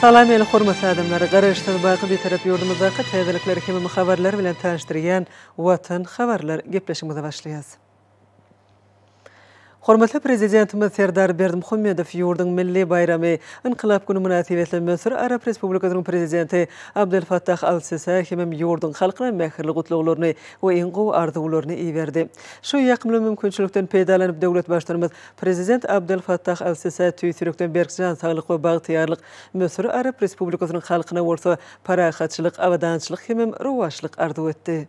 Salam eli hormatly adamlar! Garaşsyz baky Bitarap ýurdumyzdaky täzelikler hemem habarlar bilen tanyşdyrýan Watan habarlar gepleşigimize başlaýas. Hormatly Prezidentimiz Serdar Berdimuhamedow ýurduň milli baýramy, Ynkylap güni mynasybetli Müsür Arap Respublikasynyň Prezidenti Abdel Fattah al-Sisä hemem ýurduň halkyna mähirli gutlaglaryny we iň gowy arzuwlaryny iberdi. Şu ýakymly mümkinçilikden peýdalanyp, döwlet Baştutanymyz Prezident Abdel Fattah al-Sisä tüýs ýürekden berk jan saglyk we bagtyýarlyk, Müsür Arap Respublikasynyň halkyna bolsa parahatçylyk, abadançylyk hemem rowaçlyk arzuw etdi.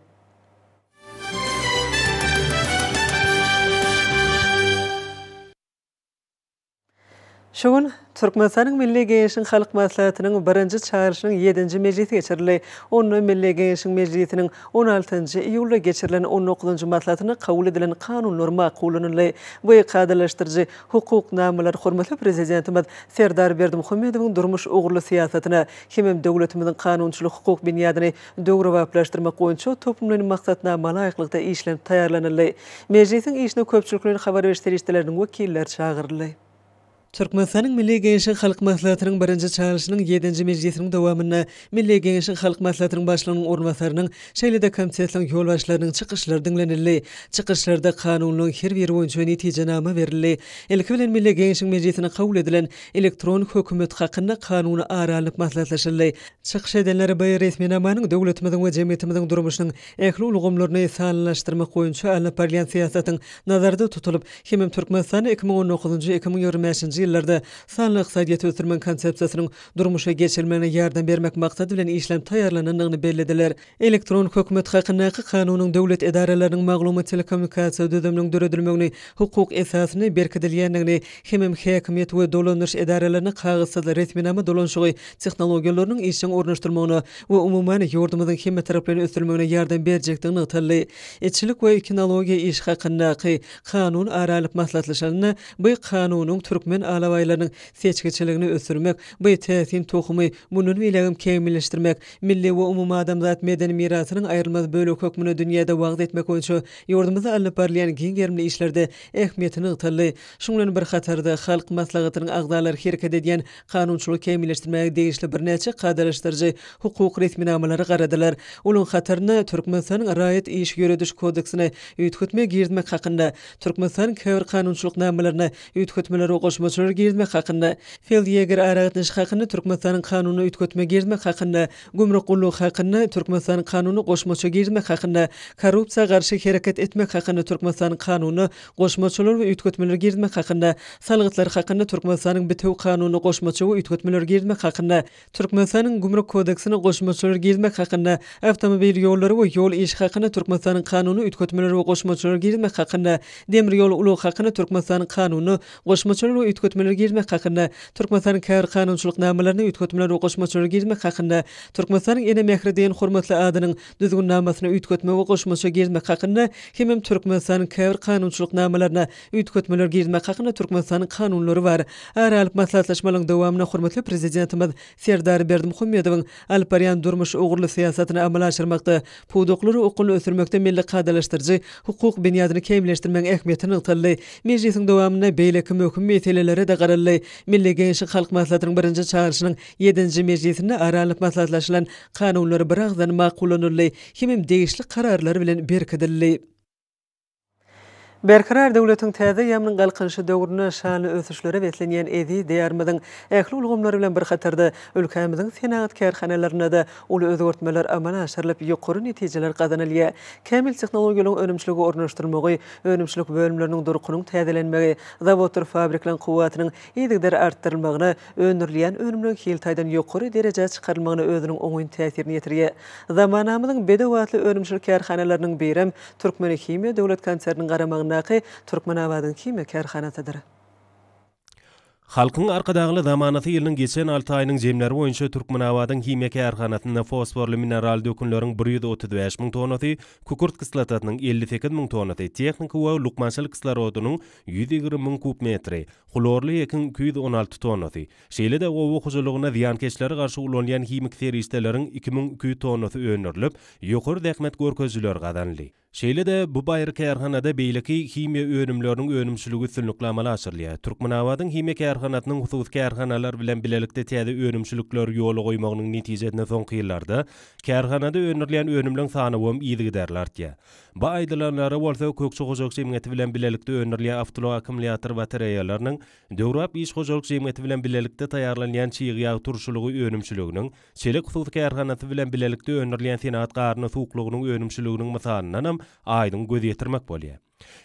Şu gün Türkmenistanyň Milli Geňeşiniň Halk Maslahatynyň birinji çagyryşynyň ýedinji mejlisi geçirildi. Onda Milli Geňeşiň Mejlisiniň on altynjy iýulda geçirilen on dokuzynjy maslahatynda kabul edilen kanunlar makullanyldy. Bu kadalaşdyryjy hukuk namalar hormatly Prezidentimiz Serdar Berdimuhamedowyň durmuş ugurly syýasatyna hemem döwletimiziň kanunçylyk-hukuk binýadyny döwrebaplaşdyrmak boýunça toplumlaýyn maksatnama laýyklykda işlenip taýýarlanyldy. Mejlisiň işine köpçülikleýin habar beriş serişdeleriniň wekilleri çagyryldy. Türkmenistanyň Milli Geňeşiň Halk Maslahatynyň birinji çagyryşynyň ýedinji mejlisiniň dowamynda Milli Geňeşiň Halk Maslahatynyň Başlygynyň orunbasarynyň, şeýle-de komitetleriň ýolbaşçylarynyň çykyşlary diňlenildi. Çykyşlarda kanunlaryň her biri boýunça netijenama berildi. Ilki bilen Milli Geňeşiň Mejlisinde kabul edilen Elektron hökümet hakynda Kanuny ara alnyp maslahatlaşyldy. Çykyş edenler bu resminamanyň döwletimiziň we jemgyýetimiziň durmuşynyň ähli ulgamlaryny sanlylaşdyrmak boýunça alnyp barylýan syýasatyň nazarda tutulyp, hemem Türkmenistanda 2019-njy, 2025-nji ýyllarda sanly ykdysadyýeti ösdürmegiň Konsepsiýasynyň durmuşa geçirilmegine ýardam bermek maksady bilen işlenip taýýarlanandygyny bellediler. Elektron hökümet hakyndaky Kanunyň döwlet edaralarynyň maglumat-telekommunikasiýa düzüminiň döredilmegini hukuk esasyny berkidilýändigini hemem häkimiýet we dolandyryş edaralaryna kagyzsyz resminama dolanyşygy tehnologiýalarynyň işjeň ornaşdyrylmagyna we umuman, ýurdumyzyň hemmetaraplaýyn ösdürilmegine ýardam berjekdigi nygtaldy. Itçilik we kinologiýa işi hakyndaky Kanun ara alyp maslahatlaşylanda, bu Kanunyň türkmen alabaýlarynyň seçgiçiligini ösdürmek, bu täsin tohumy mundan beýlägem kämilleşdirmek, milli we umumadamzat medeni mirasynyň aýrylmaz bölegi hökmünde dünýäde wagyz etmek boýunça ýurdumyzda alnyp barylýan giň gerimli işlerde ähmiýeti nygtaldy. Şunuň bilen bir hatarda, Halk Maslahatynyň agzalary hereket edýän kanunçylygy kämilleşdirmäge degişli birnäçe kadalaşdyryjy hukuk resminamalara garadylar. Olaryň hatarynda Türkmenistanyň Raýat iş ýörediş kodeksine üýtgetme girizmek hakynda, Türkmenistanyň käbir kanunçylyk namalaryna üýtgetmeler we goşmaçalar girizmek hakynda, Feldýeger aragatnaşyk hakynda Türkmenistanyň Kanunyna üýtgetme girizmek hakynda, Gümrük gullugy hakynda Türkmenistanyň Kanunyna goşmaça girizmek hakynda, Korrupsiýa garşy hereket etmek hakynda Türkmenistanyň Kanunyna goşmaçalar we üýtgetmeler girizmek hakynda, Salgytlar hakynda Türkmenistanyň Bitewi Kanunyna goşmaça we üýtgetmeler girizmek hakynda, Türkmenistanyň Gümrük kodeksine goşmaçalar girizmek hakynda, Awtomobil ýollary we ýol işi hakynda Türkmenistanyň Kanunyna üýtgetmeler we goşmaçalar girizmek hakynda, Demir ýol ulagy hakynda Türkmenistanyň Kanunyna goşmaçalar we üýtgetmeler girizmek hakynda, Türkmenistanyň käbir kanunçylyk namalaryna üýtgetmeler we goşmaçalar girizmek hakynda, Türkmenistanyň Ene mähri diýen hormatly adynyň Düzgünnamasyna üýtgetme we goşmaça girizmek hakynda hemem Türkmenistanyň käbir kanunçylyk namalaryna üýtgetmeler girizmek hakynda Türkmenistanyň Kanunlary bar. Ara alyp maslahatlaşmalaryň dowamynda hormatly Prezidentimiz Serdar Berdimuhamedowyň alyp barýan durmuş ugurly syýasatyny amala aşyrmakda, pudaklary okgunly ösdürmekde milli kadalaşdyryjy hukuk binýadyny kämilleşdirmegiň ähmiýeti nygtaldy. Mejlisiň dowamynda beýleki möhüm meselelere-de garaldy. Milli Geňeşiň Halk Maslahatynyň birinji çagyryşynyň ýedinji mejlisinde ara alnyp maslahatlaşylan Kanunlar biragyzdan makullanyldy hemem degişli kararlar bilen berkidildi. Berkarar döwletiň täze eýýamynyň Galkynyşy döwründe şanly ösüşlere beslenýän eziz Diýarymyzyň ähli ulgamlary bilen bir hatarda, ülkämiziň senagat kärhanalarynda-da uly özgertmeler amala aşyrylyp, ýokary netijeler gazanylýar. Kämil tehnologiýalaryň önümçilige ornaşdyrylmagy, önümçilik bölümleriniň durkunyň täzelenmegi, zawoddyr fabrikleriň kuwwatynyň yzygider artdyrylmagyna, öndürilýän önümleriň hil taýdan ýokary derejä çykarylmagyna özüniň oňyn täsirini ýetirýär. Zamanamyzyň bedew atly önümçilik kärhanalarynyň birem Türkmenhimiýa döwlet konserniniň garamagyndaky Türkmenabadyň himiýa kärhanasydyr. Halkyň Arkadagly zamanasy ýylynyň geçen alty aýynyň jemleri boýunça Türkmenabadyň himiýa kärhanasynda fosforly mineral dökünleriň 135 müň tonnasy, kükürt kislotasynyň 58 müň tonnasy, tehniki we lukmançylyk kislorodynyň 120 müň kub metri, Hlorly ekiň 216 tonnasy, şeýle-de oba hojalygynda zyýankeşlere garşy ulanylýan himiki serişdeleriň 2200 tonnasy öndürilip, ýokary zähmet görkezijileri gazanyldy. Şeýle-de, bu baýry kärhanada beýleki himiýa önümleriniň önümçiligi üstünlikli amala aşyrylýar. Türkmenabadyň himiýa kärhanasynyň hususy kärhanalar bilen bilelikde täze önümçilikleri ýola goýmagynyň netijesinde soňky ýyllarda kärhanada öndürilýän önümleň sanawam yzygiderli artýar. Bu aýdylanlara bolsa Kökçi hojalyk jemgyýeti bilen bilelikde öndürilýän awtoulag akkumulýator batareýalarynyň, Döwrebap iş hojalyk jemgyýeti bilen bilelikde taýýarlanýan çig ýag turşulygy önümçiliginiň, Çelek hususy kärhanasy bilen bilelikde öndürilýän senagat garyny suwuklygynyň önümçiliginiň mysalyndanam aýdyň göz ýetirmek bolýar.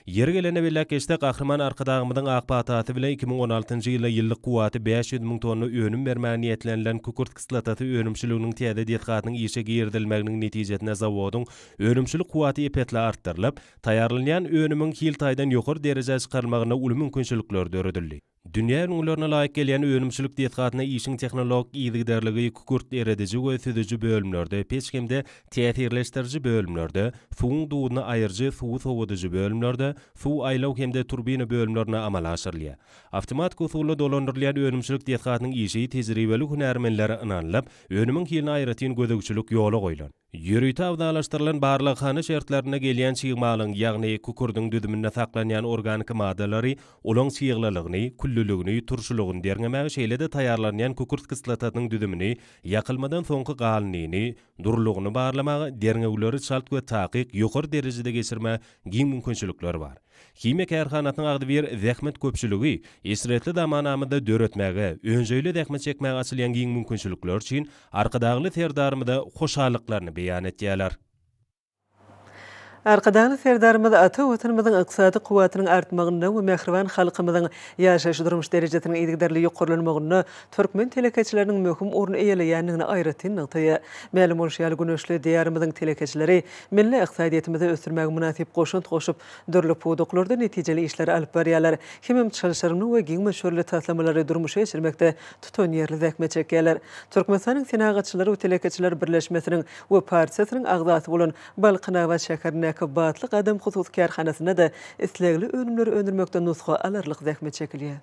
Ýeri gelende belläp geçsek, Gahryman Arkadagymyzyň ak patasy bilen 2016-njy ýylda ýyllyk kuwwaty 500 müň tonna önüm bermäge niýetlenilen kükürt kislotasy önümçiliginiň täze desgasynyň işe girizilmeginiň netijesinde zawodyň önümçilik kuwwaty ep-esli artdyrylyp, taýýarlanýan önümiň hil taýdan ýokary derejä çykarylmagyna uly mümkinçilikler döredildi. Dünýä ülňülerine laýyk gelýän önümçilik desgasynda işiň tehnologik yzygiderligi kükürt erediji we süzüji bölümlerde, peç hem-de täsirleşdiriji bölümlerde, suwuň duzuny aýyryjy, suwy sowadyjy bölümlerde, suw aýlaw hem-de turbina bölümlerinde amala aşyrylýar. Awtomatik usulda dolandyrylýan önümçilik desgasynyň işi tejribeli hünärmenlere ynanylyp, önümiň hiline aýratyn gözegçilik ýola goýlan. Ýörite abzallaşdyrylan barlaghana şertlerinde gelýän çig malyň, ýagny kükürdiň düzüminde saklanýan organiki maddalary, olaň çyglylygyny, küllüligini, turşulygyny derňemäge, şeýle-de taýýarlanýan kükürt kislotasynyň düzümini, ýakylmadan soňky galyndyny, durulygyny barlamaga, derňewleri çalt we takyk, ýokary derejede geçirmäge giň mümkinçilikler bar. Himiýa kärhanasynyň agzybir zähmet köpçüligi eşretli zamanamyzda döretmäge, önjeýli zähmet çekmäge açylýan giň mümkinçilikler üçin Arkadagly Serdarymyza hoşallyklaryny beýan etýärler. Arkadagly Serdarymyz ata Watanymyzyň ykdysady kuwwatynyň artmagynda we mähriban halkymyzyň ýaşaýyş-durmuş derejesiniň yzygiderli ýokarlanmagynda türkmen telekeçileriniň möhüm orun eýeleýändigini aýratyn nygtaýar. Mälim bolşy ýaly, güneşli Diýarymyzyň telekeçileri milli ykdysadyýetimizi ösdürmäge mynasyp goşant goşup, dürli pudaklarda netijeli işleri alyp barýarlar hemem çylşyrymly we giň möçberli taslamalary durmuşa geçirmekde tutanýerli zähmet çekýärler. Türkmenistanyň Senagatçylar we telekeçiler birleşmesiniň we partiýasynyň agzasy bolan Balkanabat şäherindäki Batly gadam hususy kärhanasynda-da islegli önümleri öndürmekde nusga alarlyk zähmet çekilýär.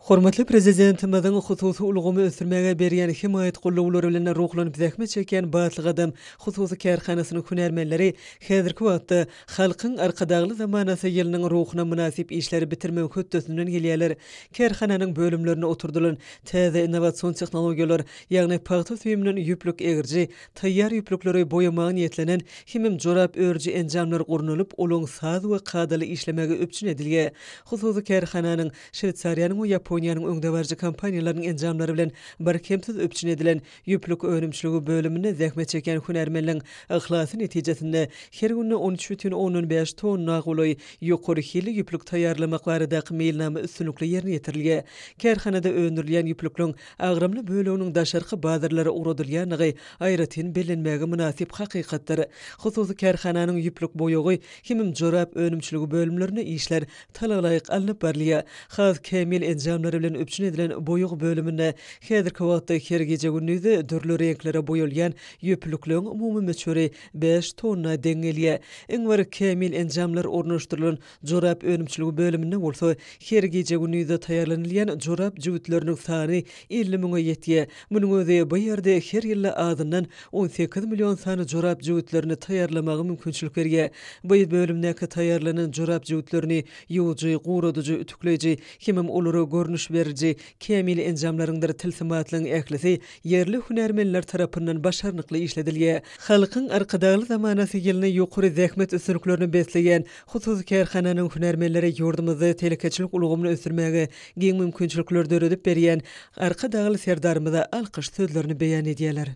Hormatly Prezidentimiziň hususy ulgamy ösdürmäge berýän hemaýat gollawlary bilen ruhlanyp zähmet çekýän Batly gadam hususy kärhanasynyň hünärmenleri häzirki wagtda Halkyň Arkadagly zamanasy ýylynyň ruhuna mynasyp işleri bitirmegiň hötdesinden gelýärler. Kärhananyň bölümlerinde oturdylan täze innowasion tehnologiýalar, ýagny pagta süýüminden ýüplük egriji, taýýar ýüplükleri boýamaga niýetlenen hemem jorap örüji enjamlar gurnalyp, olaryň saz we kadaly işlemegi üpjün edilýär. Hususy kärhananyň Şweýsariýanyň we Ýaponiýanyň öňdebaryjy kompaniýalarynyň enjamlary bilen birkemsiz üpjün edilen ýüplük önümçiligi bölüminde zähmet çekýän hünärmenleň yhlasy netijesinde her günde 13,5 tonna golaý ýokary hilli ýüplük taýýarlamak baradaky meýilnama üstünlikli ýerine ýetirilýär. Kärhanada öndürilýän ýüplükleň agramly böleginiň daşarky bazarlara ugradylýandygy aýratyn bellenmäge mynasyp hakykatdyr. Hususy kärhananyň ýüplük boýagy hemem jorap önümçiligi bölümlerinde işler talabalaýyk alnyp barylýar. Has kämil enjamlar bilen üpjün edilen boýag bölüminde häzirki wagtda her gije-gündizde dürli reňklere boýalýan ýüplükleň umumy möçberi bäş tonna deň gelýär. Iň bir kämil enjamlar ornaşdyrylan jorap önümçiligi bölüminde bolsa her gije-gündizde taýýarlanylýan jorap jübütleriniň sany 50 müňe ýetýär. Munuň özi bu ýerde her ýylda azyndan 18 million sany jorap jübütlerini taýýarlamaga mümkinçilik berýär. Bu bölümdäki taýýarlanan jorap jübütlerini ýuwujy, guradyjy, ütükleýji hemem olara görnüş beriji kämil enjamlaryňdyr tilsimatlaryň ählisi ýerli hünärmenler tarapyndan başarnykly işledilýär. Halkyň Arkadagly zamanasy ýylyny ýokary zähmet üstünliklerine besleýän hususy kärhananyň hünärmenleri ýurdumyzda telekeçilik ulgamyny ösdürmäge giň mümkinçilikleri döredip berýän Arkadagly Serdarymyza alkyş sözlerini beýan edýärler.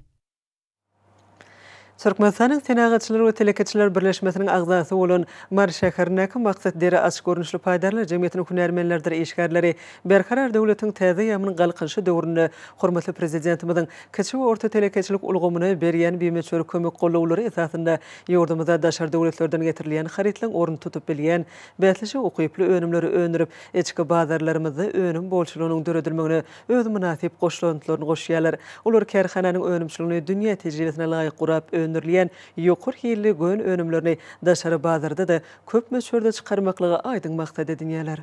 Türkmenistanyň Senagatçylar we telekeçiler birleşmesiniň agzasy bolan Mary şäherindäki Maksat deri açyk görnüşli paýdarlar jemgyýetiniň hünärmenleridir işgärleri Berkarar döwletiň täze eýýamynyň Galkynyşy döwründe hormatly Prezidentimiziň kiçi we orta telekeçilik ulgamyna berýän bimöçber kömek-gollawlary esasynda ýurdumyza daşary döwletlerden getirilýän harytlaryň ornuny tutup bilýän bäsleşige ukyply önümleri öndürip, içki bazarlarymyzda önüm bolçulygynyň döredilmegine öz mynasyp goşantlaryny goşýarlar. Olar kärhananyň önümçiligini dünýä tejribesine laýyk gurap öndürilýän ýokary hilli gön önümlerini daşary bazarda-da köp möçberde çykarmaklygy aýdyň maksat edinýärler.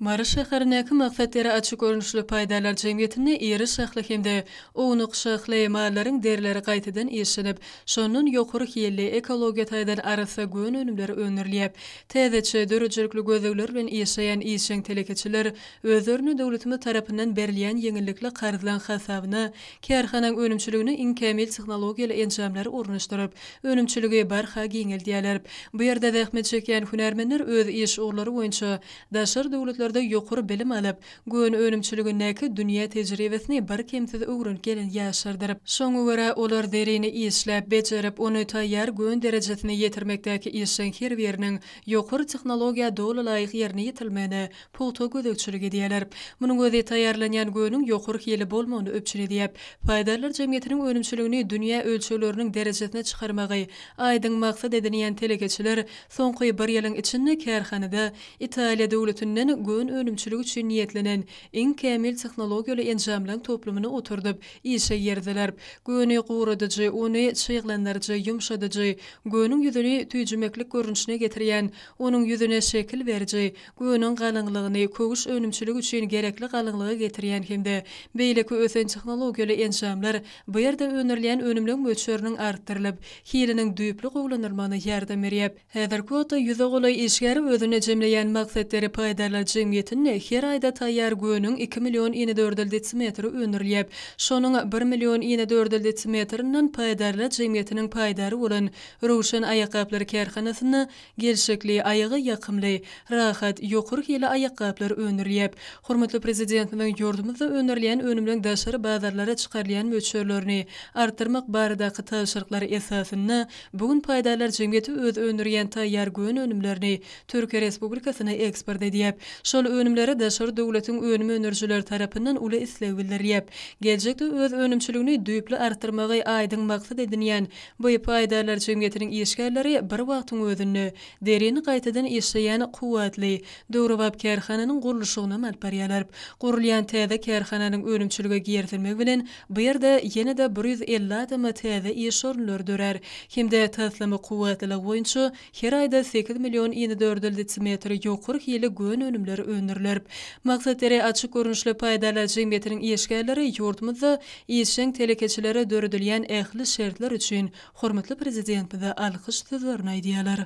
Mary şäherindäki Maksat deri açyk görnüşli paýdarlar jemgyýetinde iri şahly hem-de ownuk şahly mallaryň derileri gaýtadan işlenip, şondan ýokary hilli, ekologiýa taýdan arassa gön önümleri öndürilýär. Täzeçe, döredijilikli gözlegler bilen işleýän işjeň telekeçiler özlerine döwletimiz tarapyndan berilýän ýeňillikli karzlaryň hasabyna kärhanaň önümçiligine iň kämil tehnologiýaly enjamlary ornaşdyryp, önümçiligi barha giňeldýärler. Bu ýerde zähmet çekýän hünärmenler öz iş ugurlary boýunça daşary döwletlerde ýokary bilim alyp, gön önümçiligindäki dünýä tejribesini birkemsiz öwrenip gelen ýaşlardyr. Şoňa görä, olar derini işläp, bejerip, ony taýýar gön derejesine ýetirmekdäki işiň her biriniň ýokary tehnologiýa doly laýyk ýerine ýetirilmegine pugta gözegçilik edýärler. Munuň özi taýýarlanýan göniň ýokary hili bolmagyny üpjün edýär. Paýdarlar jemgyýetiniň önümçiligini dünýä ölçegleriniň derejesine çykarmagy aýdyň maksat edinýän telekeçiler soňky bir ýylyň içinde kärhanada Italiýa döwletinden gön önümçiligi üçin niýetlenen iň kämil tehnologiýaly enjamlaryň toplumyny oturdyp, işe girdiler. Göni guradyjy, ony çyglandyryjy, ýumşadyjy, göniň ýüzüni tüýjümeklik görnüşine getirýän, onuň ýüzüne şekil beriji, göniň galyňlygyny köwüş önümçiligi üçin gerekli galyňlyga getirýän hem-de beýleki ösen tehnologiýaly enjamlar bu ýerde öndürilýän önümleň möçberiniň artdyrylyp, hiliniň düýpli gowulandyrylmagyna ýardam berýär. Häzirki wagtda ýüze golaý işgäri özünde jemleýän Maksat deri paýdarlar jemgyýetinde her aýda taýýar göniň iki million inedördül desimetri öndürilýär. Şonuň bir million inedördül desimetrinden paýdarlar jemgyýetiniň paýdary bolan Röwşen aýakgaplar kärhanasynda Gelşikli, aýaga ýakymly, rahat, ýokary hili aýakgaplar öndürilýär. Hormatly Prezidentimiziň ýurdumyzda öndürilýän önümleň daşary bazarlara çykarylýan möçberlerini artdyrmak baradaky tabşyryklary esasynda bu gün paýdarlar jemgyýeti öz öndürýän taýýar gön önümlerini Türkiýe Respublikasyna eksport edýär. Şol önümlere daşary döwletiň önüm öndürijileri tarapyndan uly isleg bildirilýär. Geljekde öz önümçiligini düýpli artdyrmagy aýdyň maksat edinýän Bu paýdarlar jemgyýetiniň işgärleri bir wagtyň özünde derini gaýtadan işleýän kuwwatly, döwrebap kärhananyň gurluşygynam alyp barýarlar. Gurulýan täze kärhananyň önümçilige girizilmegi bilen bu ýerde ýene-de 150 adama täze iş orunlary dörär hem-de taslama kuwwatlylygy boýunça Her aýda sekiz million inedördül desimetr ýokary hili gön önümleri öndüriler. Maksat deri açyk görnüşli paýdarlar jemgyýetiniň işgärleri ýurdumyzda işjeň telekeçilere döredilýän ähli şertler üçin hormatly Prezidentimize alkyş sözlerini aýdýarlar.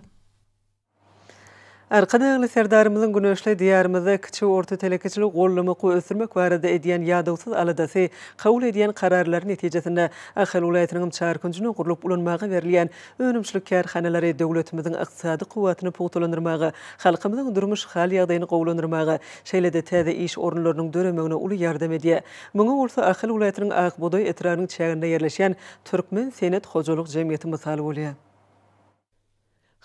Arkadagly Serdarymyzyň güneşli Diýarymyzda kiçi we orta telekeçiligi goldamak we ösdürmek barada edýän ýadawsyz aladasy, kabul edýän kararlary netijesinde Ahal welaýatynyň çar künjünde gurlup ulanmaga berilýän Önümçilik kärhanalary döwletimiziň ykdysady kuwwatyny pugtalandyrmaga, halkymyzyň durmuş hal-ýagdaýyny gowulandyrmaga, şeýle-de täze iş orunlarynyň döremegine uly ýardam edýär. Muňa bolsa Ahal welaýatynyň Ak bugdaý etrabynyň çäginde ýerleşýän Türkmen senet hojalyk jemgyýeti mysal bolýar.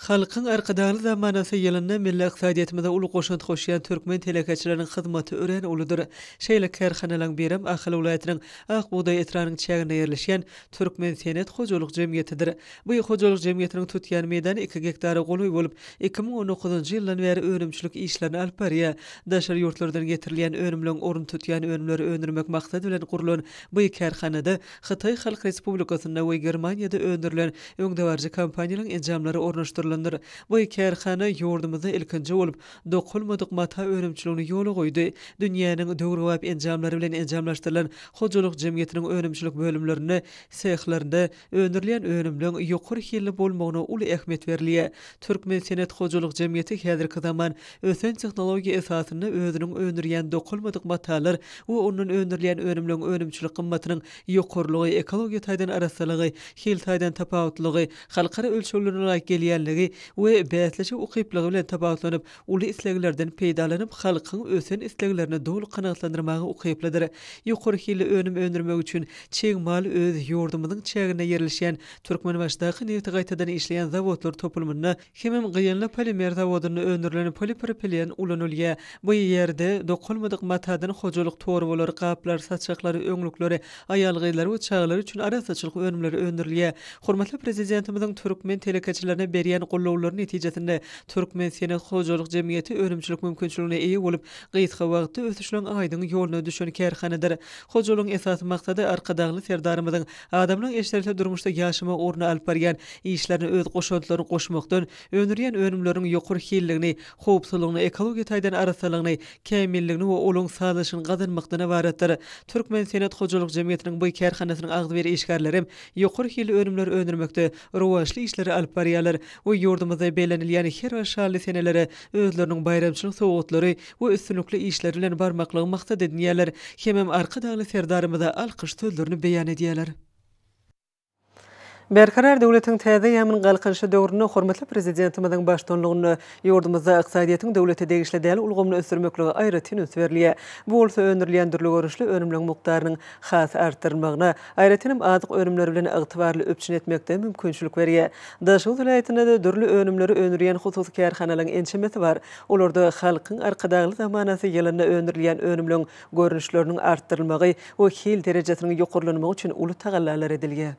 Halkyň Arkadagly zamanasy ýylynda milli ykdysadyýetimize uly goşant goşýan türkmen telekeçileriniň hyzmaty örän uludyr. Şeýle kärhanalaryň birem Ahal welaýatynyň Ak bugdaý etrabynyň çäginde ýerleşýän Türkmen senet hojalyk jemgyýetidir. Bu hojalyk jemgyýetiniň tutýan meýdany iki gektara golaý bolup, 2019-njy ýyldan bäri önümçilik işlerini alyp barýar. Daşary ýurtlardan getirilýän önümleň ornuny tutýan önümleri öndürmek maksady bilen gurlan bu kärhanada Hytaý Halk Respublikasynda we Germaniýada öndürilen öňdebaryjy kompaniýalaryň enjamlary ornaşdyrylandyr. Bu kärhana ýurdumyzda ilkinji bolup, dokalmadyk mata önümçiligini ýola goýdy. Dünýäniň döwrebap enjamlary bilen enjamlaşdyrylan Hojalyk jemgyýetiniň önümçilik bölümlerinde, sehlerinde öndürilýän önümleň ýokary hilli bolmagyna uly ähmiýet berilýär. Türkmen senet hojalyk jemgyýeti häzirki zaman ösen tehnologiýa esasynda özüniň öndürýän dokalmadyk matalar we ondan öndürilýän önümleň önümçilik gymmatynyň ýokarylygy, ekologiýa taýdan arassalygy, hil taýdan tapawutlylygy, halkara ölçeglerine laýyk gelýänligi we bäsleşige ukyplygy bilen tapawutlanyp, uly isleglerden peýdalanyp, halkyň ösen isleglerini doly kanagatlandyrmaga ukyplydyr. Ýokary hilli önüm öndürmek üçin çig mal öz ýurdumyzyň çäginde ýerleşýän Türkmenbaşydaky nebti gaýtadan işleýän zawodlar toplumynda hemem Gyýanly polimer zawodynda öndürilen polipropilen ulanylýar. Bu ýerde dokalmadyk matadan hojalyk torbalary, gaplar, saçaklary, öňlükleri, aýal-gyzlar we çagalar üçin arassaçylyk önümleri öndürilýär. Hormatly Prezidentimiziň türkmen telekeçilerine berýän. berýän gollawlary netijesinde Türkmensenet hojalyk jemgyýeti önümçilik mümkinçiligine eýe bolup, gysga wagtda ösüşleň aýdyň ýoluna düşen kärhanadyr. Hojalygyň esasy maksady Arkadagly Serdarymyzyň adamlaryň eşretli durmuşda ýaşamagy ugrunda alyp barýan işlerine öz goşantlaryny goşmakdan, öndürýän önümleriniň ýokary hilligini, howpsuzlygyny, ekologiýa taýdan arassalygyny, kämilligini we olaryň sazlaşygyny gazanmakdan ybaratdyr. Türkmensenet hojalyk jemgyýetiniň bu kärhanasynyň agzybir işgärleri ýokary hilli önümleri öndürmekde rowaçly işleri alyp barýarlar we ýurdumyzda bellenilýän her bir şanly senelere özleriniň baýramçylyk sowgatlary we üstünlikli işleri bilen barmaklygy maksat edinýärler hemem Arkadagly Serdarymyza alkyş sözlerini beýan edýärler. Berkarar döwletiň täze eýýamynyň Galkynyşy döwründe hormatly Prezidentimiziň baştutanlygynda ýurdumyzda ykdysadyýetiň döwlete degişli däl ulgamyny ösdürmeklige aýratyn üns berilýär. Bu bolsa öndürilýän dürli görnüşli önümleriň mukdarynyň has artdyrylmagyna, aýratyn hem azyk önümleri bilen ygtybarly üpjün etmekde mümkinçilik berýär. Daşoguz welaýatynda-da dürli önümleri öndürýän hususy kärhanalaryň ençemesi bar. Olarda Halkyň Arkadagly zamanasy ýylynda öndürilýän önümleriň görnüşleriniň artdyrylmagy we hil derejesiniň ýokarlanmagy üçin uly tagallalar edilýär.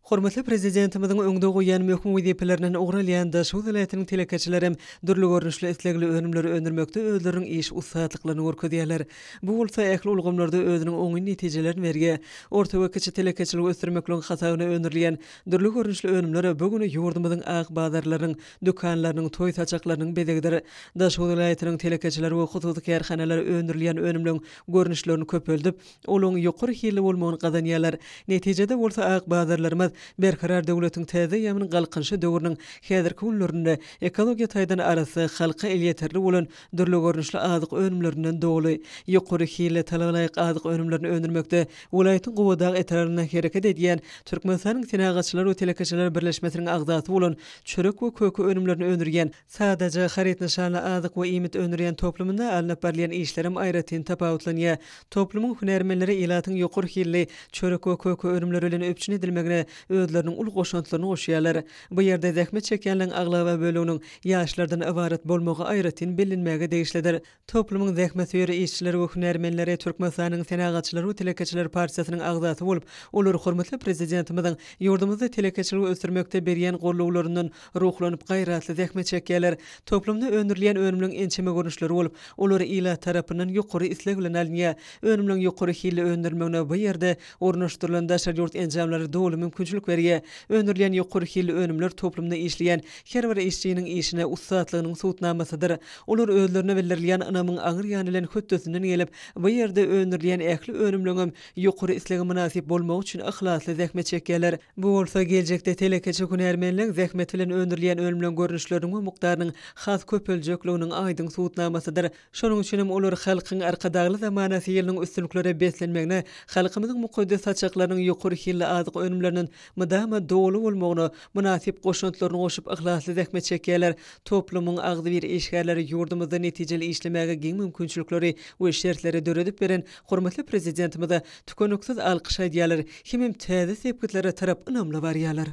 Hormatly Prezidentimiziň öňde goýýan möhüm wezipelerinden ugur alýan Daşoguz welaýatynyň telekeçilerem dürli görnüşli islegli önümleri öndürmekde özleriniň iş ussatlyklaryny görkezýärler. Bu bolsa ähli ulgamlarda özüniň oňyn netijelerini berýär. Orta we kiçi telekeçiligi ösdürmekligiň hasabyna öndürilýän dürli görnüşli önümler bu gün ýurdumyzyň ak bazarlarynyň, dükanlarynyň, toý saçaklarynyň bezegidir. Daşoguz welaýatynyň telekeçileri we hususy kärhanalary öndürilýän önümleň görnüşlerini köpeldip, olaryň ýokary hilli bolmagyny gazanýarlar. Netijede bolsa ak bazarlarymyz Berkarar döwletiň täze eýýamynyň Galkynyşy döwrüniň häzirki günlerinde ekologiýa taýdan arassa, halka elýeterli bolan dürli görnüşli azyk önümlerinden doly. Ýokary hilli, talabalaýyk azyk önümlerini öndürmekde welaýatyň Gubadag etrabynda hereket edýän Türkmenistanyň Senagatçylar we telekeçiler birleşmesiniň agzasy bolan çörek we köke önümlerini öndürýän Sadaja haryt nyşanly azyk we iýmit öndürýän toplumynda alnyp barylýan işlerem aýratyn tapawutlanýar. Toplumyň hünärmenleri ilatyň ýokary hilli çörek we köke önümleri bilen üpjün edilmegine özleriniň uly goşantlaryny goşýarlar. Bu ýerde zähmet çekýänleriň aglaba böleginiň ýaşlardan ybarat bolmagy aýratyn bellenmäge degişlidir. Toplumyň zähmetsöýer işçileri we hünärmenleri Türkmenistanyň Senagatçylar we telekeçiler partiýasynyň agzasy bolup, olar hormatly Prezidentimiziň ýurdumyzda telekeçiligi ösdürmekde berýän gollawlaryndan ruhlanyp gaýratly zähmet çekýärler. Toplumda öndürilýän önümleň ençeme görnüşleri bolup, olar ilat tarapyndan ýokary isleg bilen alynýar. Önümleň ýokary hilli öndürilmegine bu ýerde ornaşdyrylan daşary ýurt enjamlary doly mümkinçilik berýär. Öndürilýän ýokary hilli önümler toplumda işleýän her bir işçiniň işine ussatlygynyň subutnamasydyr. Olar özlerine bildirilýän ynamyň aňry ýany bilen hötdesinden gelip, bu ýerde öndürilýän ähli önümleňem ýokary islege mynasyp bolmagy üçin yhlasly zähmet çekýärler. Bu bolsa geljekde telekeçi hünärmenleň zähmeti bilen öndürilýän önümleň görnüşleriniň we mukdarynyň has köpeljekliginiň aýdyň subutnamasydyr. Şonuň üçin hem olar Halkyň Arkadagly zamanasy ýylynyň üstünliklere beslenmegine, halkymyzyň mukaddes saçaklarynyň ýokary hilli azyk önümlerinden mydama doly bolmagyna mynasyp goşantlaryny goşup yhlasly zähmet çekýärler. Toplumyň agzybir işgärleri ýurdumyzda netijeli işlemäge giň mümkinçilikleri we şertleri döredip beren hormatly Prezidentimize tükeniksiz alkyş aýdýarlar hemem täze sepgitlere tarap ynamly barýarlar.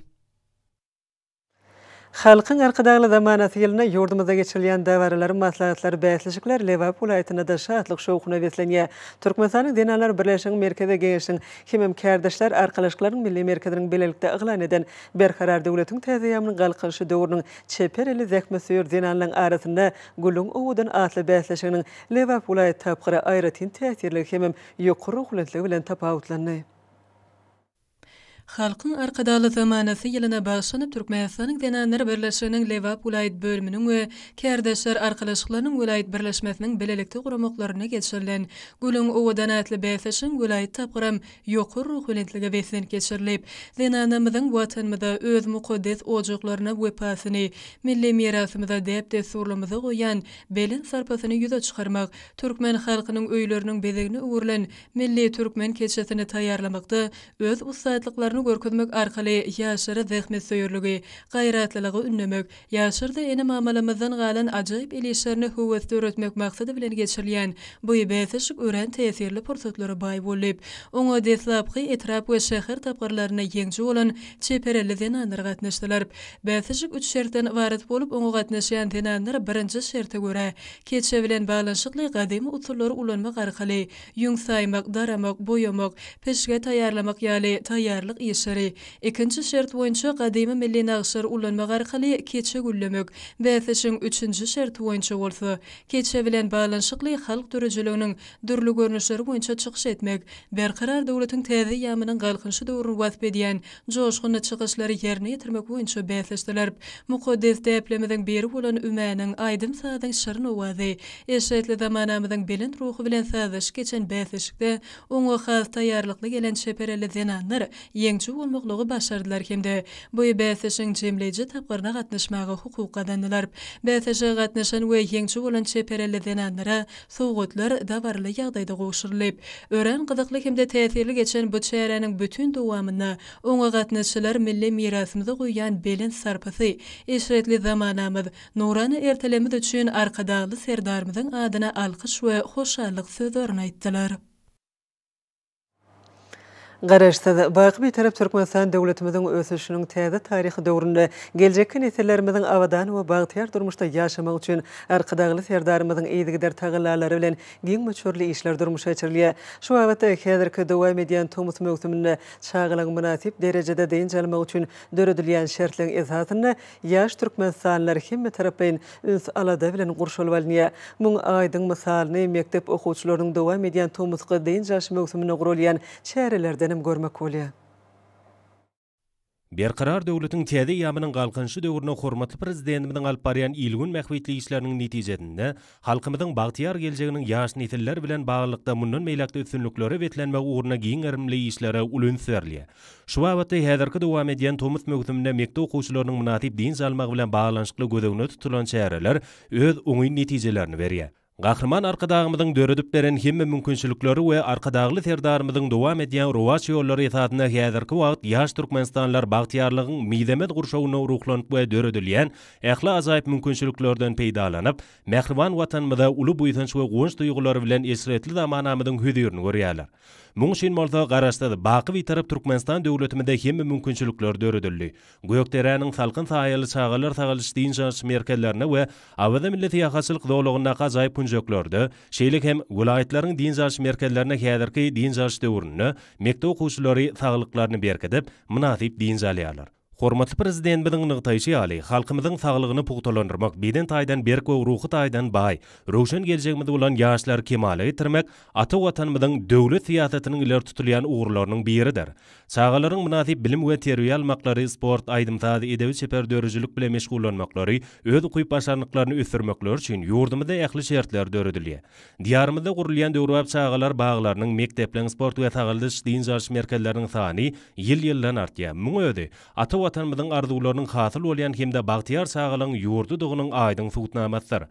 Halkyň Arkadagly zamanasy ýylynda ýurdumyzda geçirilýän dabaralar, maslahatlar, bäsleşikler Lebap welaýatynda-da şatlyk-şowhuna beslenýär. Türkmenistanyň Zenanlar birleşiginiň Merkezi Geňeşiniň hemem Kärdeşler arkalaşyklarynyň Milli merkeziniň bilelikde yglan eden Berkarar döwletiň täze eýýamynyň Galkynyşy döwrüniň çeper elli zähmetsöýer zenanlaryň arasynda Gülüň owadan atly bäsleşiginiň Lebap welaýat tapgyry aýratyn täsirligi hemem ýokary ruhubelentligi bilen tapawutlandy. Halkyň Arkadagly zamanasy ýylyna bagyşlanyp Türkmenistanyň Zenanlar birleşiginiň Lebap welaýat bölüminiň we Kärdeşler arkalaşyklarynyň welaýat birleşmesiniň bilelikde guramaklarynda geçirilen Gülüň owadan atly bäsleşigiň welaýat tapgyram ýokary ruhubelentlige beslenip geçirilip, zenanlarymyzyň Watanymyza, öz mukaddes ojaklaryna wepasyny, milli mirasymyza, däp-dessurlarymyza goýýan belent sarpasyny ýüze çykarmak, türkmen halkynyň öýleriniň bezegine öwrülen milli türkmen keçesini taýýarlamakda öz ussatlyklaryny görkezmek arkaly ýaşlara zähmetsöýerligi, gaýratlylygy ündemek, ýaşlarda ene-mamalarymyzdan galan ajaýyp el işlerine höwes döretmek maksady bilen geçirilýän bu bäsleşik örän täsirli pursatlara baý boldy. Oňa deslapky etrap we şäher tapgyrlarynda ýeňiji bolan çeper elli zenanlar gatnaşdylar. Bäsleşik üç şertden ybarat bolup, oňa gatnaşýan zenanlar birinji şerte görä, keçe bilen baglanyşykly gadymy usullary ulanmak arkaly ýüň saýmak, daramak, boýamak, pişge taýýarlamak ýaly taýýarlyk. işleri, ikinji şert boýunça gadymy milli nagyşlary ullanmak arkaly keçe güllemek, bäsleşigiň üçünji şerti boýunça bolsa, keçe bilen baglanyşykly halk döredijiliginiň dürli görnüşleri boýunça çykyş etmek, Berkarar döwletiň täze eýýamynyň Galkynyşy döwrüni wasp edýän joşgunly çykyşlary ýerine ýetirmek boýunça bäsleşdiler. Mukaddes däplerimiziň biri bolan ümäniň, aýdym-sazyň şirin owazy, eşretli zamanamyzyň belent ruhy bilen sazlaşyp geçen bäsleşikde oňa has taýýarlykly gelen çeper elli zenanlar ýeňiji bolmaklygy başardylar hem-de bu bäsleşigiň jemleýji tapgyryna gatnaşmaga hukuk gazandylar. Bäsleşige gatnaşan we ýeňiji bolan çeper elli zenanlara sowgatlar dabaraly ýagdaýda gowşuryldy. Örän gyzykly hem-de täsirli geçen bu çäräniň bütin dowamynda oňa gatnaşyjylar milli mirasymyza goýýan belent sarpasy, eşretli zamanamyz, nurana ertelerimiz üçin Arkadagly Serdarymyzyň adyna alkyş we hoşallyk sözlerini aýtdylar. Garaşsyz, baky Bitarap Türkmenistan döwletimiziň ösüşiniň täze taryhy döwründe geljekki nesillerimiziň abadan we bagtyýar durmuşda ýaşamagy üçin Arkadagly Serdarymyzyň yzygider tagallalary bilen giň möçberli işler durmuşa geçirilýär. Şu babatda häzirki dowam edýän tomus möwsüminde çagalaryň mynasyp derejede dynç almagy üçin döredilýän şertleriň esasynda Ýaş türkmenistanlylar hemmetaraplaýyn üns-alada bilen gurşalyp alynýar. Muň aýdyň mysalyny mekdep okuwçylarynyň dowam edýän tomusky dynç alyş möwsüminde guralýan çärelerdenem görmek bolýar. Berkarar döwletiň täze eýýamynyň Galkynyşy döwründe hormatly Prezidentimiziň alyp barýan il-gün bähbitli işleriniň netijesinde halkymyzyň bagtyýar geljeginiň ýaş nesiller bilen baglylykda mundan beýläk-de üstünliklere beslenmegi ugrunda giň gerimli işlere uly üns berilýär. Şu babatda häzirki dowam edýän tomus möwsüminde mekdep okuwçylarynyň mynasyp dynç almagy bilen baglanyşykly göz öňünde tutulan çäreler öz oňyn netijelerini berýär. Gahryman Arkadagymyzyň döredip beren hemme mümkinçilikleri we Arkadagly Serdarymyzyň dowam edýän rowaç ýollary esasynda häzirki wagt ýaş türkmenistanlylar bagtyýarlygyň mizemez gurşawynda ruhlanyp we döredilýän ähli ajaýyp mümkinçiliklerden peýdalanyp, mähriban Watanymyza uly buýsanç we guwanç duýgulary bilen eşretli zamanamyzyň hözirini görýärler. Muň üçin bolsa Garaşsyz, baky Bitarap Türkmenistan döwletimizde hemme mümkinçilikler döredildi. Gökderäniň salkyn saýaly çagalar sagaldyş-dynç alyş merkezlerinde we Awaza milli syýahatçylyk zolagyndaky ajaýyp künjeklerde, şeýle hem welaýatlaryň dynç alyş merkezlerinde häzirki dynç alyş döwründe mekdep okuwçylary saglyklaryny berkidip, mynasyp dynç alýarlar. Hormatly Prezidentimiziň nygtaýşy ýaly, halkymyzyň saglygyny pugtalandyrmak, beden taýdan berk we ruhy taýdan baý, röwşen geljegimiz bolan ýaşlary kemala getirmek ata Watanymyzyň döwlet syýasatynyň ileri tutulýan ugurlarynyň biridir. Çagalaryň mynasyp bilim we terbiýe almaklary, sport, aýdym-saz, edebi-çeper döredijilik bilen meşgullanmaklary, öz ukyp-başarnyklaryny ösdürmekleri üçin ýurdumyzda ähli şertler döredilýär. Diýarymyzda gurulýan döwrebap çagalar baglarynyň, mekdepleriň, sport we sagaldyş-dynç alyş merkezleriniň sany ýyl-ýyldan artýar. Muň özi, ata Watanymyzyň arzuwlarynyň hasyl bolýan hem-de bagtyýar çagalygyň ýurdudygynyň aýdyň subutnamasydyr.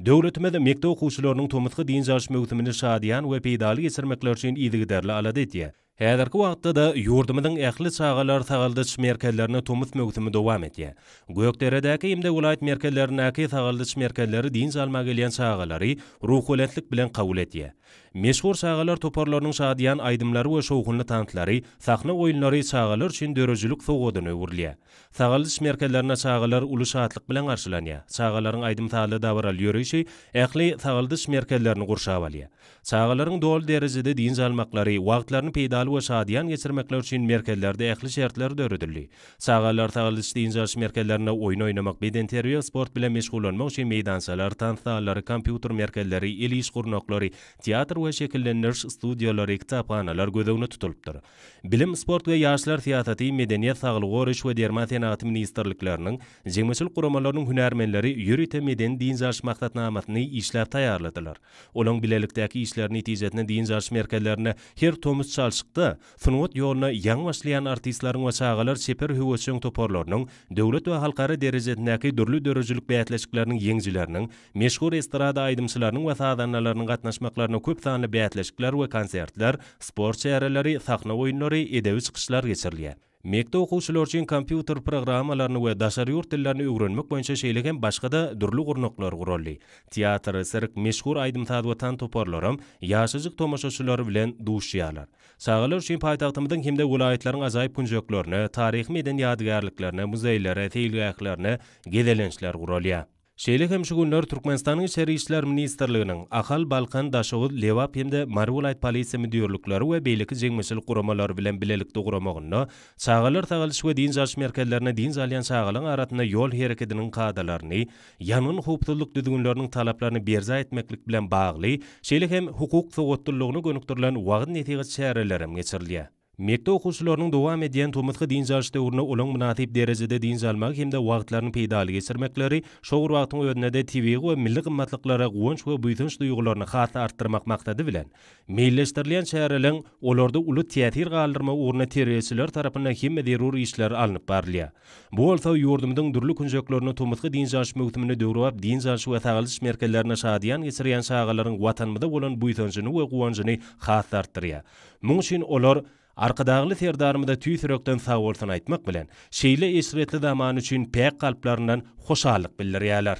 Döwletimiz mekdep okuwçylarynyň tomusky dynç alyş möwsümini şadyýan we peýdaly geçirmekleri üçin yzygiderli alada edýär. Häzirki wagtda-da ýurdumyzyň ähli çagalar sagaldyş merkezlerinde tomus möwsümi dowam edýär. Gökderedäki hem-de welaýat merkezlerindäki sagaldyş merkezleri dynç almaga gelýän çagalary ruhubelentlik bilen kabul edýär. Meşhur çagalar toparlarynyň şadyýan aýdymlary we şowhunly tanslary, sahna oýunlary çagalar üçin döredijilik sowgadyna öwrülýär. Sagaldyş merkezlerinde çagalar uly şatlyk bilen garşylanýar. Çagalaryň aýdym-sazly dabaraly ýörişi ähli sagaldyş merkezlerini gurşap alýar. Çagalaryň doly derejede dynç almaklary, wagtlaryny peýdaly we şadyýan geçirmekleri üçin merkezlerde ähli şertler döredildi. Çagalar sagaldyş-dynç alyş merkezlerinde oýun oýnamak, bedenterbiýe sport bilen meşgullanmak üçin meýdançalar, tans zallary, kompýuter merkezleri, el iş gurnaklary, teatr we şekillendiriş studiýalary, kitaphanalar göz öňünde tutulypdyr. Bilim, sport we ýaşlar syýasaty, Medeniýet, Saglygy goraýyş we derman senagaty ministrlikleriniň, jemgyýetçilik guramalarynyň hünärmenleri ýörite medeni-dynç alyş maksatnamasyny işläp taýýarladylar. Olaň bilelikdäki işleri netijesinde dynç alyş merkezlerinde her tomus çalşykda sungat ýoluna ýaňy başlaýan artistleriň we çagalar çeper höwesjeň toparlarynyň döwlet we halkara derejesindäki dürli döredijilik bäsleşikleriniň ýeňijileriniň, meşhur estrada aýdymçylarynyň we sazandalarynyň gatnaşmaklarynda köp sanly bäsleşikler we konsertler, sport çäreleri, sahna oýunlary, edebi çykyşlar geçirilýär. Mekdep okuwçylary üçin kompýuter programmalaryny we daşary ýurt dillerini öwrenmek boýunça şeýle hem başga-da dürli gurnaklar guraldy. Teatr, sirk, meşhur aýdym-saz we tans toparlaram ýaşajyk tomaşaçylary bilen duşuşýarlar. Çagalar üçin paýtagtymyzyň hem-de welaýatlaryň ajaýyp künjeklerine, taryhy-medeni ýadygärliklerine, muzeýlere, seýilgählerine gezelençler guralýar. Şeýle hem şu günler Türkmenistanyň Içeri işler ministrliginiň Ahal, Balkan, Daşoguz, Lebap hem-de Mary welaýat polisiýa müdirlikleri we beýleki jemgyýetçilik guramalary bilen bilelikde guramagynda çagalar sagaldyş we dynç alyş merkezlerinde dynç alýan çagalaryň arasynda ýol herekediniň kadalaryny, ýangyn howpsuzlyk düzgünleriniň talaplaryny berjaý etmeklik bilen bagly, şeýle hem hukuk sowatlylygyna gönükdirilen wagyz-nesihat çäreleri hem geçirilýär. Mekdep okuwçylarynyň dowam edýän tomusky dynç alyş döwründe olaň mynasyp derejede dynç almagy hem-de wagtlaryny peýdaly geçirmekleri, şol bir wagtyň özünde-de tebigy we milli gymmatlyklara guwanç we buýsanç duýgularyny has-da artdyrmak maksady bilen, meýilleşdirilýän çäreleň olarda uly täsir galdyrmagy ugrunda terbiýeçiler tarapyndan hemme zerur işler alnyp barylýar. Bu bolsa ýurdumyzyň dürli künjeklerinde tomusky dynç alyş möwsümini döwrebap dynç alyş we sagaldyş merkezlerinde şadyýan geçirýän çagalaryň Watanymyza bolan buýsanjyny we guwanjyny has-da artdyrýar. Muň üçin olar Arkadagly Serdarymyza tüýs ýürekden sagbolsun aýtmak bilen, şeýle eşretli zaman üçin päk kalplaryndan hoşallyk bildirýärler.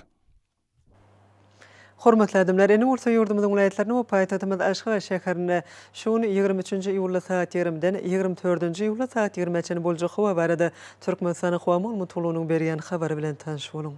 Hormatly adamlar, indi bolsa ýurdumyzyň welaýatlarynda we paýtagtymyz Aşgabat şäherinde şu gün 23 üçünji iýulda sagat ýigrimiden 24 dördünji iýulda sagat ýigrimä çenli boljak howa barada Türkmenistanyň Howa maglumat gullugynyň berýän habary bilen tanyş boluň.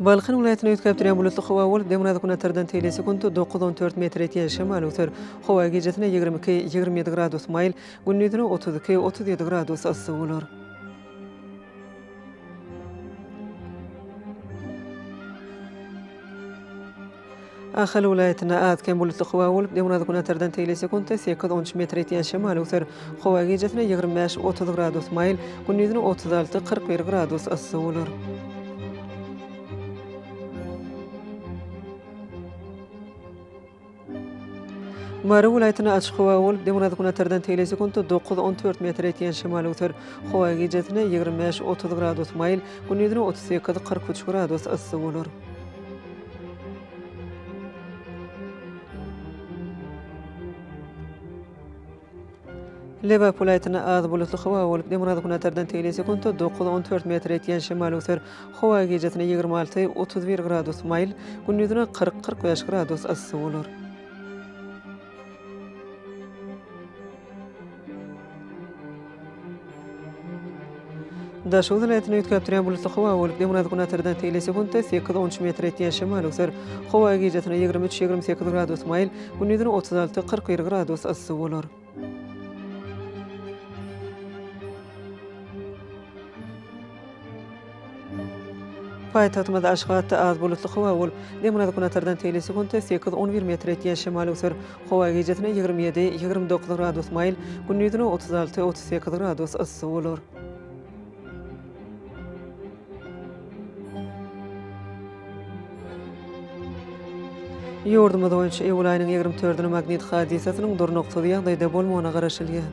Balkan welaýatynda üýtgäp durýan bulutly howa bolup, demirgazyk-günortadan teýle sekuntda dokuz-on dört metr ýetýän şemal öwser. Howa gijesine 22, 27 gradus maýyl, gündizine 32, 37 gradus yssy bolar. Ahal welaýatynda az-kem bulutly howa bolup, demirgazyk-günortadan teýle sekuntda sekiz-on üç metr ýetýän şemal öwser. Howa gijesine 25, 30 gradus maýyl, gündizine 36, 41 gradus yssy bolar. Mary welaýatynda açyk howa bolup, demirgazyk-günortadan teýle sekuntda dokuz-on dört metr ýetýän şemal öwser. Howa gijesine 25, 30 gradus maýyl, gündizine 38, 43 gradus yssy bolar. Lebap welaýatynda az bulutly howa bolup, demirgazyk-günortadan teýle sekuntda dokuz-on dört metr ýetýän şemal öwser. Howa gijesine 26, 31 gradus maýyl, gündizine 40, 45 gradus yssy bolar. Daşoguz welaýatynda üýtgäp durýan bulutly howa bolup, demirgazyk-günortadan teýle sekuntda sekiz-on üç metr ýetýän şemal öwser. Howa gijesine 23, 28 gradus maýyl, gündizine 36, 41 gradus yssy bolar. Paýtagtymyz Aşgabatda az bulutly howa bolup, demirgazyk-günortadan teýle sekuntda sekiz-on bir metr ýetýän şemal öwser. Howa gijesine 27, 29 gradus maýyl, gündizine 36, 38 gradus yssy bolar. Ýurdumyz boýunça iýul aýynyň ýigrimi dördüne magnit hadysasynyň durnuksyz ýagdaýda bolmagyna garaşylýar.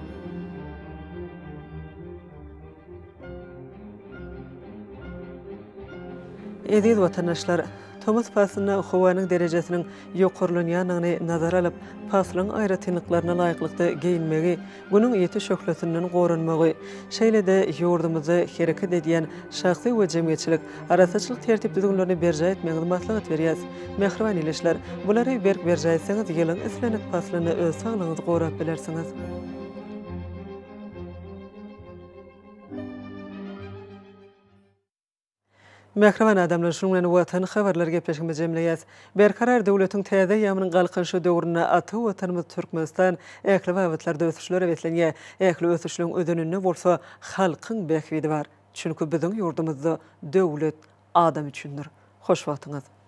Eziz watandaşlar! Tomus paslynda howanyň derejesiniň ýokarlanýandygyny nazara alyp, paslyň aýratynlyklaryna laýyklykda geýinmegi, Günüň ýiti şöhlesinden goranmagy, şeýle-de ýurdumyzda hereket edýän şahsy we jemgyýetçilik arassaçylyk tertip-düzgünlerini berjaý etmegiňizi maslahat berýäris. Mähriban ildeşler, bulary berk berjaý etseňiz, ýylyň islendik paslynda öz saglygyňyzy gorap bilersiňiz. Mähriban adamlar, şunuň bilen Watan habarlary gepleşigimizi jemleýäs. Berkarar döwletiň täze eýýamynyň Galkynyşy döwründe ata Watanymyz Türkmenistan ähli babatlarda ösüşlere beslenýär. Ähli ösüşleň özeninde bolsa halkyň bähbidi bar. Çünki biziň ýurdumyzda döwlet adam üçindir. Hoş wagtyňyz!